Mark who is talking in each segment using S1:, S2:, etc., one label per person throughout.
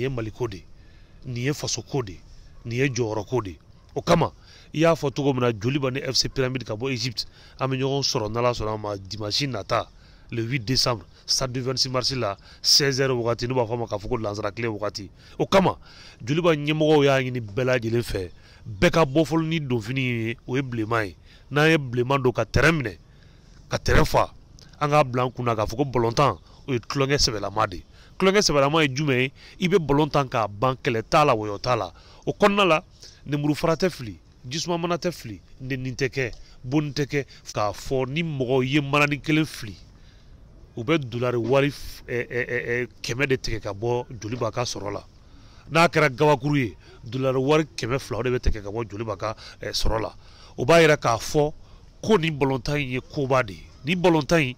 S1: ye Maliko de ye, nin ye fasoko de ye, nin ye jɔyɔrɔko de ye. O kama i y'a fɔ cogo min na, Joliba ni FC Pyramide ka bɔ Egypte, an bɛ ɲɔgɔn sɔrɔ n'Ala sɔnna a ma dimanche nata, le 8 décembre, stade du 26 mars la, 16h wagati, n'u b'a fɔ a ma k'a fɔ ko lansara tile wagati. O kama Joliba ɲɛmɔgɔw y'a ɲini bɛɛ lajɛlen fɛ, bɛɛ ka bɔ fɔlɔ ni donfini ye, o ye bilenman ye. N'an ye bilenman don ka terrain minɛ, ka terrain fa, an k'a bila an kunna k'a fɔ ko balontan o ye tulonkɛ sɛbɛlama de ye. Tulonkɛ sɛbɛlama ye jumɛn ye? I bɛ balontan k'a ban, kɛlɛ t'a la, wɔyɔ t'a la. O kɔnɔna la, nemuru fara tɛ fili, jisuma mana tɛ fili, nɛni tɛ kɛ, bonni tɛ kɛ. K'a fɔ ni mɔgɔ ye mananin kelen fili, u bɛ dolari wari 100 de tigɛ ka bɔ Joliba ka sɔrɔ la. N'a kɛra gabakuru ye, dolari wari 200, o de bɛ tigɛ ka bɔ Joliba ka sɔrɔ la. O b'a yira k'a fɔ ko nin balontan in ye koba de ye. Nin balontan in,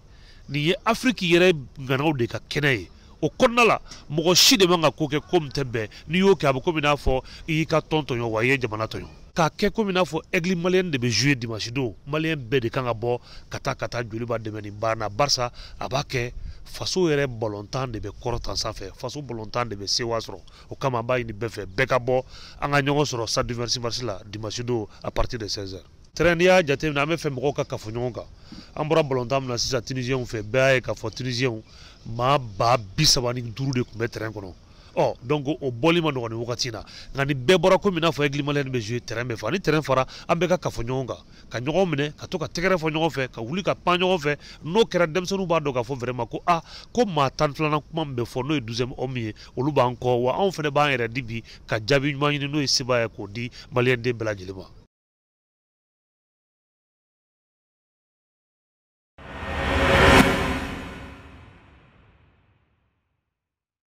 S1: nin ye Afiriki yɛrɛ ŋanaw de ka kɛnɛ ye. O kɔnɔna la, mɔgɔ si de man ka ko kɛ ko min tɛ bɛn. N'i y'o kɛ, a bɛ komi n'a fɔ i y'i ka tɔn tɔɲɔ, wa i ye jamana tɔɲɔ. K'a kɛ komi n'a fɔ Aigle Malien de bɛ jouer dimanche don, Malien bɛɛ de kan ka bɔ ka taa Joliba dɛmɛ nin baara na, barisa a b'a kɛ faso yɛrɛ balontan de bɛ kɔrɔtan sanfɛ, faso balontan de bɛ sewa sɔrɔ. O kama an b'a ɲini bɛɛ fɛ, bɛɛ ka bɔ, an ka ɲɔgɔn sɔrɔ stade du 26 mars la dimanche don à partir de 16h. Terrain, n'i y'a jateminɛ, an bɛ fɛ mɔgɔw ka kafo ɲɔgɔn kan. An bɔra balontan min na sisan Tunisienw fɛ, bɛɛ y'a ye k'a fɔ Tunisienw maa 35 000 de tun bɛ terrain kɔnɔ. Ɔ donc o bɔli ma nɔgɔn nin wagati in na, nka ni bɛɛ bɔra komi n'a fɔ Aigle Malien bɛ jouer, terrain bɛ fa. Ni terrain fara, an bɛɛ ka kafo ɲɔgɔn kan, ka ɲɔgɔn minɛ, ka to ka tɛgɛrɛ fɔ ɲɔgɔn fɛ, ka wuli ka pan ɲɔgɔn fɛ. N'o kɛra, denmisɛnninw b'a dɔn k'a fɔ vraiment ko aa, ko maa 12nan kuma min bɛ fɔ, n'o ye douzième homme ye, olu b'an kɔ, wa anw fana b'an yɛrɛ di bi ka jaabi ɲuman ɲini, n'o ye sebaaya ye, k'o di Malien den bɛɛ lajɛlen ma.